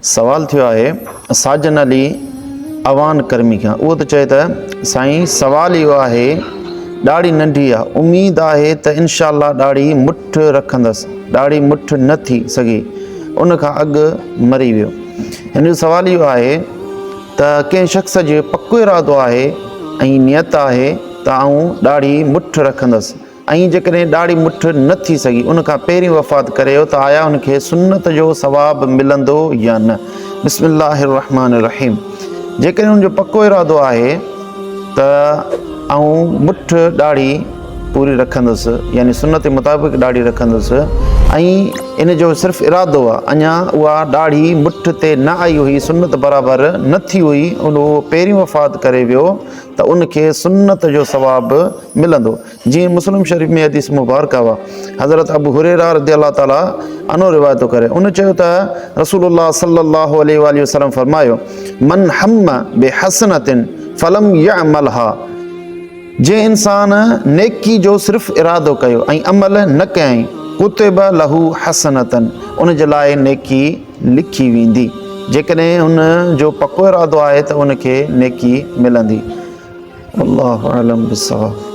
سوال ٿيو آهي ساجن علي اعوان ڪرمي کان اهو ته چئي ته سائين سوال اهو آهي ڏاڙهي ننڍي آ اميد آهي ته انشاء الله ڏاڙهي مٺ رکندس ڏاڙهي مٺ نه ٿي سگهي ان کان اڳ مري ويو هن جو سوال اهو آهي ته ڪنهن شخص جو پڪو ارادو آهي ۽ نيت آهي ته آئون ڏاڙهي مٺ رکندس ۽ جيڪڏهن ڏاڙهي مٺ نه ٿي سگهي ان کان پهرين وفات ڪري ويو ته آيا ان کي سنت جو ثواب ملندو يا نه؟ بسم الله الرحمن الرحيم جيڪڏهن ان جو پڪو ارادو آهي ته آئون مٺ ڏاڙهي پوري رکندس يعني سنت مطابق ڏاڙهي رکندس ۽ ان جو صرف ارادو آهي اڃا اها ڏاڙهي مٺ تي نه آئي هئي سنت برابر نه ٿي هئي ان اهو پهرين وفات ڪري ويو ته ان کي سنت جو ثواب ملندو جيئن مسلم شريف ۾ حديث مبارڪه هئا حضرت ابو هريره رضي الله تعالٰي عنه روايت ٿو ڪري ان چيو ته رسول الله صلي الله عليه واله وسلم فرمايو من هم بحسنه فلم يعملها جنهن انسان نيڪي جو صرف ارادو ڪيو ۽ عمل نه ڪيائين ڪتب له حسنه ان جي لاء نيڪي لکي ويندي جيڪڏهن ان جو پڪو ارادو آهي ته ان کي نيڪي ملندي والله اعلم بالصواب.